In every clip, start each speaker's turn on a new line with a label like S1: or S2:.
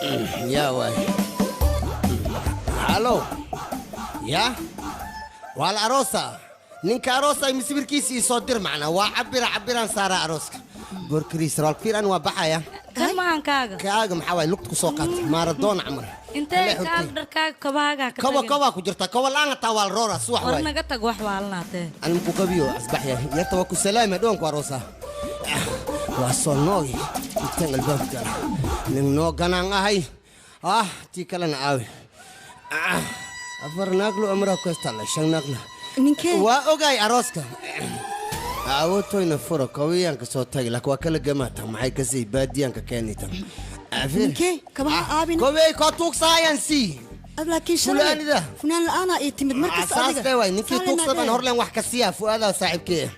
S1: Yaa waay. Halo. Ya. Waa la aroosa. Ninka aroosa misbirkiisa ii soo dir macna waa cabira cabiraan saaraa arooska. Borkriis sarwaalka fiiran waa baxaya.
S2: Kan maahan kaaga.
S1: Kaaga maxaa waay lugta ku soo qaatay maaradoon camal.
S2: Intee kaal dharkaaga kabahaaga ka
S1: Kobo koba ku jirta kobo la'aan hataa waa la rooraa subax
S2: war
S1: waay.
S2: Naga tag wax waalnaatee.
S1: Ani ku qabiyo asbaxya yarta waa ku salaamay dhoonku aroosa. Waa soo noogi intaan albaabka nin noo ganaan ahay ah tii kalena aawi afar naaglo amraa ku haystaa shan naaglo
S3: ninkee
S1: waa ogaay arooska awoodtoyna furo kawiyaanka soo tagi laakiin waa kala gamaata maxay kasii baadiyaanka keenita
S3: ninkee kabaha aabin
S1: kowey koo tuugsaayaan sii
S3: ad laakiin shalay
S1: Fulaanida.
S3: Funaan la'aanaa ii timid markas
S1: saas
S3: adiga
S1: le waay ninkii
S3: Saalay
S1: tuugsaban
S3: maadee.
S1: horleen wax ka siiyaa fu'aadaa saaxiibkee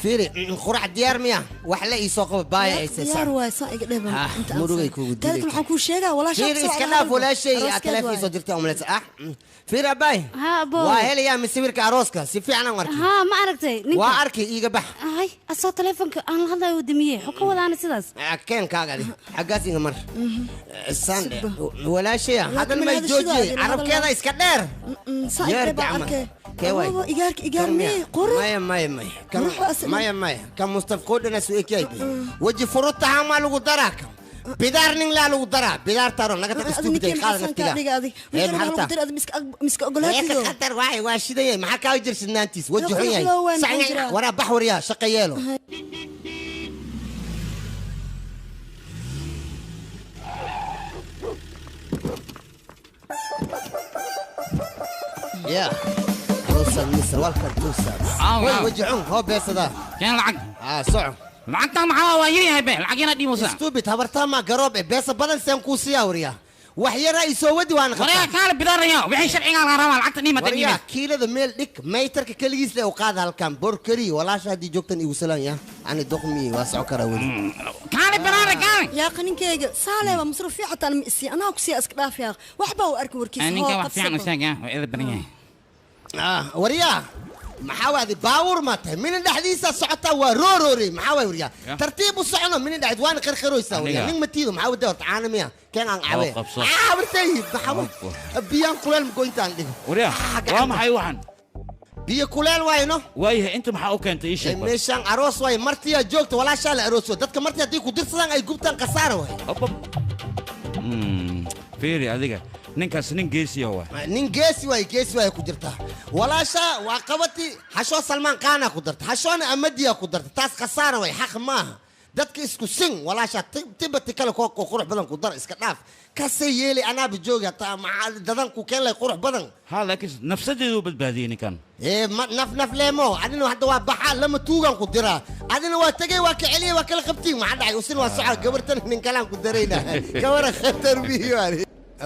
S1: fiiri qurac diyaar miya wax la ii soo qabo baaya ay
S3: Diyaar waay saa iga dheban
S1: Ah,
S3: inta aan
S1: murugay
S3: saarin.
S1: kugu
S3: Taada
S1: dilay.
S3: kale waxaan kuu sheegaa walaashaa
S1: fiiri
S3: ku soo
S1: iska
S3: wada
S1: dhaaf
S3: hadalba.
S1: walaashay aad
S3: Arooskeed
S1: taleefon
S3: waay.
S1: soo dirtay umaleys ah fiiri abaay
S4: ها أبو
S1: waa helayaa misawirka arooska si fiican aan arkay
S4: ها ما aragtay ninka
S1: waa arkay iiga bax
S4: hay asoo taleefonka aan la hadlayo uu damiyey xog ka wadaana sidaas
S1: Ah, keenkaaga adi xaggaas iga mar sande walaashaya hadal
S3: min
S1: may
S3: hada
S1: joojiyey
S3: shidaa,
S1: carabkeeda iska dheer
S3: Saa iga
S1: Yeer
S3: dhebaan
S1: gacma.
S3: arkay.
S1: Kee waay?
S3: Awobo, igaarka igaar
S1: Kan miya?
S3: mii qori
S1: maya maya maya Kan-
S3: Ruuxu asla-
S1: maya maya kan mustaf qoodhana su ekyahay weji furutaha maa lagu daraa kan bidaar nin laa lagu daraa bidaar taaro naga tag
S3: Adi
S1: istuubiday
S3: ninkee
S1: qaada
S3: maxaa
S1: naftiga
S3: kaa dhiga adig
S1: Ee,
S3: wixii
S1: maxaa
S3: lagu
S1: rabtaa?
S3: diray adi miska ogolaatido
S1: Ee, ka khatar waay waa shidayay maxaa kaa jir sidnaantiis weji xun yahay
S3: Loo waay, maxaa
S1: Sac-
S3: jiraa?
S1: waraa bax waryaa shaqa yeelo ya aroosaan misr walkan tuusaa
S5: Aaw,
S1: way
S5: aaw.
S1: weji xun hoo beesadaa
S5: Keen lacag.
S1: aa soco
S5: Lacagtan maxaa waa yaryahay be lacag yana dhimusa.
S1: stupid habartaa maa garoob eh beesa badan seen kuu siiyaa waryaa wax yaraa isoo wadi waana
S5: Waryaa
S1: qabtaa
S5: kaale bidaaraya wixii sharciga laga rabaa lacagta dhiimata
S1: waryaa
S5: dhiimas.
S1: kiilada meel dhig maytarka keligiis le u qaada halkan borkari walaasha haddii joogtan igu salaan ya ani doqmi waa soco karaa weli
S5: Kaale bidaara kaale.
S3: Yaaqa ninkeyga saalee waa masruuf fiican taan ma isii anaa ku siiya iska dhaaf yaaq waxba uu arki warkiisa
S5: Ninka
S3: hoo
S5: wax fiican u
S3: qabsado.
S5: sheeg ya waa idin badan yahay.
S1: Ah, waryaa maxaa waadi baawur ma tahay minin dhexdiisa socotaa waa rooroorey maxaa waay waryaa
S5: Ya.
S1: tartiib u socono minin dhexd waana qarqaroysaa waryaa
S5: Aniga.
S1: nin matiido maxaa wada horta caana miya keen aan cabee
S5: Oo, qabso.
S1: ah wartay maxaa waay biyaan kuleel magoyntaan dhigo
S6: Waryaa,
S1: Ah, gacanta.
S6: waa maxay waxan?
S1: Biyo kuleel waayno.
S6: Waayahay inta maxaa u keentay ii sheeg bal.
S1: Meeshaan aroos waay martiyaa joogta walaashaa la arooso dadka marti haddii ku dirsadaan ay gubtaan khasaara waay.
S6: Hop, hop. Fiiri adiga ninkaas nin geesiya waay.
S1: Nin geesi waay geesi waay ku jirtaa walaasha waa qabati xashoo salmaan qaanaa ku darta xashoona amadiyaa ku darta taas khasaara waay xaq maaha dadka isku sin walaasha tibati kale koo koo qurux badan ku dar iska dhaaf kasay yeeli anaaba joogi hataa maxaa dadan ku keen lay qurux badan.
S6: Ha laakiin nafsadeedu badbaadiyey ninkan.
S1: Ee ma naf naf leemo adina hadda waa baxaa lama tuugan ku diraa adina waa tegay waa ka celiyay waa kala qabtiin maxaa dhacay usin waa socaa gabartan nin kalaan ku darayna gabara khatar biyo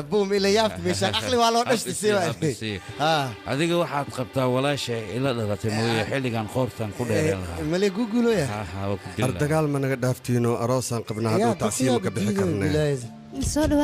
S1: abuum ila yaabta meeshaan aqli waa loo dhashtisay
S6: Habisi.
S1: waa
S6: Adiga waxaad qabtaa walaashay ila dhalatay mooye xilligan qoortan ku dheereen lahaa.
S1: male guguloya
S6: Ha ha waa ku dili lahaa.
S7: Ardagaal ma naga dhaaftiino aroosaan qabnaa hadduu tacsiimo ka bixi karnee.
S4: Soo dhawaad.